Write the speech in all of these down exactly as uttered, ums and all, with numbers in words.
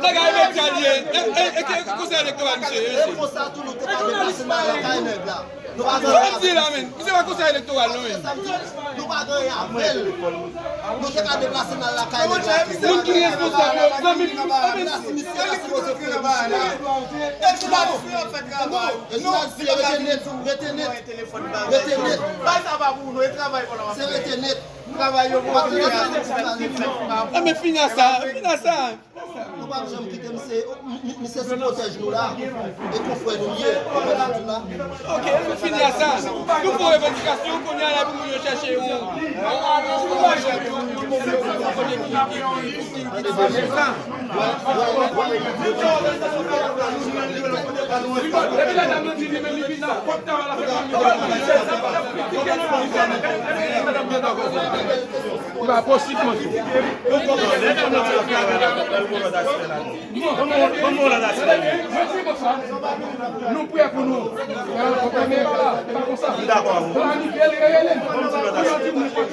Nèg a ilegal ye. E, e, e, e konsèy elektoral misye ye, mesye. Sa m di la, men. Misye pa konsèy elektoral, non, men. Nou pa gen anyen avè l. Nou te ka deplase n al lakay nèg la. Moun ki responsab yo, zanmi m, anben si misye ta sipoze fè yon misye. E jounalist, non, e jounalist yo, rete nèt, rete nèt, rete nèt. Bay sa pa pou nou, e travay pou nou. Se rete nèt. Travay yo pou nou. Anben fini a sa, fini a sa. Nou p ap janm kite misye, mi- mi- misye sou pwotèj nou la, e konfrè nou l ye, nou pa janm di la. Ok, nou fini a sa. Nou fè yon revandikasyon, kounye a la pou moun yo chèche yon, yon, yon, yon, yon, yon kote ki, ki, ki, ki, ki, ki sa. Depi la dam nan di li menm li vin la, fòk ta la fè konn li. Li pa posib, monchè. Ban m, ban m yon lòt aspè. Nou prè pou nou. Konprann, men e pa la, e pa konsa. M dakò avè w. Planifye l, reyele l. Ban m yon lòt aspè.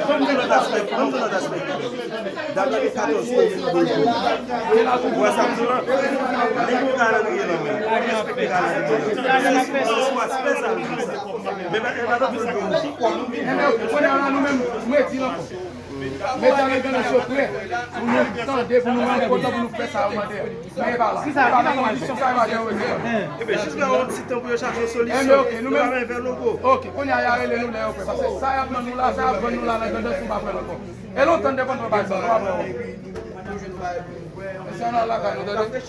Ban m yon lòt aspè. Ban m yon lòt aspè. Dat la gen katòz komin nou bezwen. Ou wè sa m di w lan? Li gen yon kalandriye nan men l. Li respekte kalandriye. Se sou, se sou aspè sa l di sa. Men pa, men pa tankou se pou nou. Enben, ok, kounye a la, nou menm, mwen di l ankò. Medya endepandans yo prè pou nou tande, pou nou rann kont, pou nou fè sa yo mande. Men e pa la. E pa nan kondisyon sa yo, pa jan yo rete. Enben, jis nan yon ti tan pou yo chache yon solisyon. Enben, ok, nou menm. Yo pa menm fè logo. Ok, kounye a, y a rele nou lè yo prè. Paske sa y ap vann nou la, sa y ap vann nou la nan endepandans, nou pa pran l ankò. E lontan n te konn pran bagay sa, nou pa pran ankò. Mesye, ann al lakay nou, tande.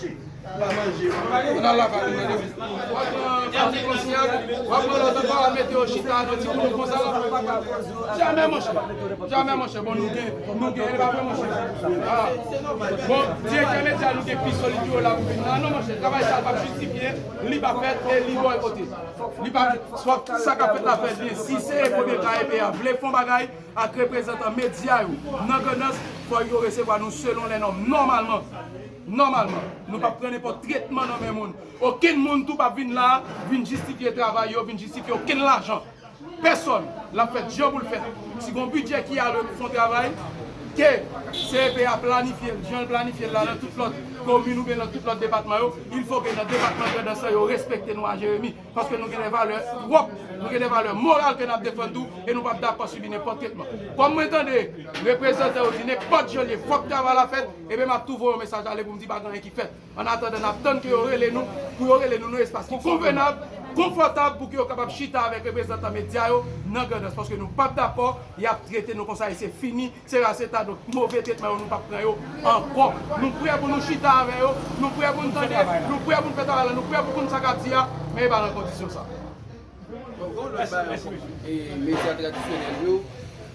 Ann al lakay nou, tande. W ap pran Patrick Lancière, w ap pran lòt ankò, w al mete yo chita nan ti koulouk konsa. Jamè, monchè. Jamè, monchè. Bon, nou gen, nou gen, e pa vre, monchè. Ah. Bon, direktè medya nou gen pi solid yo la pou vin la. Non, monchè, travay sa l p ap jistifye, li pa fèt e li bòykote. Li pa, fòk sa k ap fèt la fèt byen. Si se premye ka E P A vle fè yon bagay, ak reprezantan medya yo nan Grandans, fò yo resevwa nou selon lè nòm. Nòmalman, nòmalman, nou p ap pran nenpòt tretman nan men moun. Okenn moun tou p ap vin la, vin jistifye travay yo, vin jistifye okenn lajan. Pèsòn, l ap fèt jan pou l fèt. Si gon bidjè ki alwe pou fè yon travay, ke C E P A planifye l, jan l planifye l la nan tout lòt komin oubyen nan tout lòt depatman yo, il fo ke nan depatman Grandans lan yo respekte nou a Jeremi. Paske nou gen de valè pwòp, nou gen de valè moral ke n ap defann tou, e nou p ap dakò sibi nenpòt tretman. Kòm mwen tande reprezantan yo di nenpòt jan l ye, fòk travay la fèt, ebyen m ap tou voye yon mesaj ale pou m di pa gen anyen ki fèt. Annatandan, n ap tann ke yo rele nou, pou yo rele nou nan espas ki konvenab, konfòtab, pou ke yo kapab chita avèk reprezantan medya yo nan Grandans, paske nou p ap dakò y ap trete nou konsa, e se fini. Se rase ta, donk, move tretman yo, nou p ap pran yo ankò. Nou prè pou nou chita avè yo, nou prè pou nou tande, nou prè pou nou fè travay la, nou prè pou konn sa k ap di a, men e pa nan kondisyon sa. Bon, gon lòt bagay ankò. E medya tradisyonèl yo,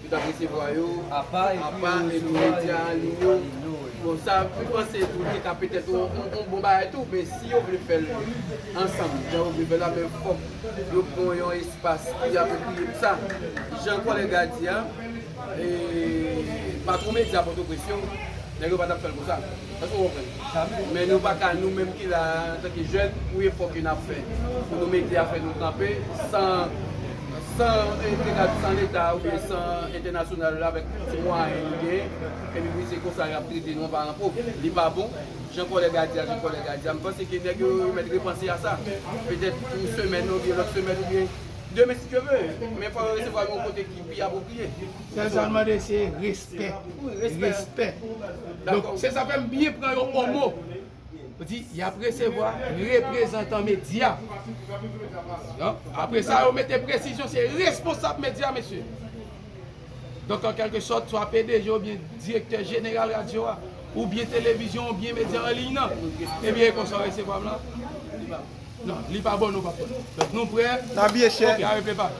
yo t ap resevwa yo apa, epi medya an liy yo. Bon, sa, m panse tou, li te ka petèt yon, yon, yon bon bagay tou, men si yo vle fè l ansanm, jan yo vle fè l la, men fòk yo pran yon espas ki apwopriye pou sa. Jan kòlèg la di a, e, patwon medya Pòtoprens yo, nèg yo pa t ap fè l konsa. Èske w konprann? Men nou pa ka, nou menm ki la a, antanke jèn, pou efò ke n ap fè, pou nou mete afè nou kanpe, san, san, e, san Leta oubyen san entènasyonal la, avèk ti mwayen nou genyen, epi pou se konsa y ap trete nou anba ranpo. Li pa bon. Jan kòlèg la di a, jan kòlèg la di a, m panse ke nèg yo, yo mèt repanse a sa. Petèt yon semèn oubyen lòt semèn oubyen demen si Dye vle. Men fò yo resevwa nou yon kote ki pi apwopriye. Sèl sa n mande se respè. Respè. Donk, se sa fè m byen pran yo o mo. Yo di, y ap resevwa reprezantan medya. Donk, apre sa, yo mete presizyon, se responsab medya, mesye. Donk, an kèlke sòt, swa P D G oubyen direktè jeneral radyo a, oubyen televizyon, oubyen medya an liy nan. Ebyen, e konsa w resevwa m la. Non, li pa bon, nou pa pran. Donk, nou prè? N ap byen chè. Ok, a reple pa.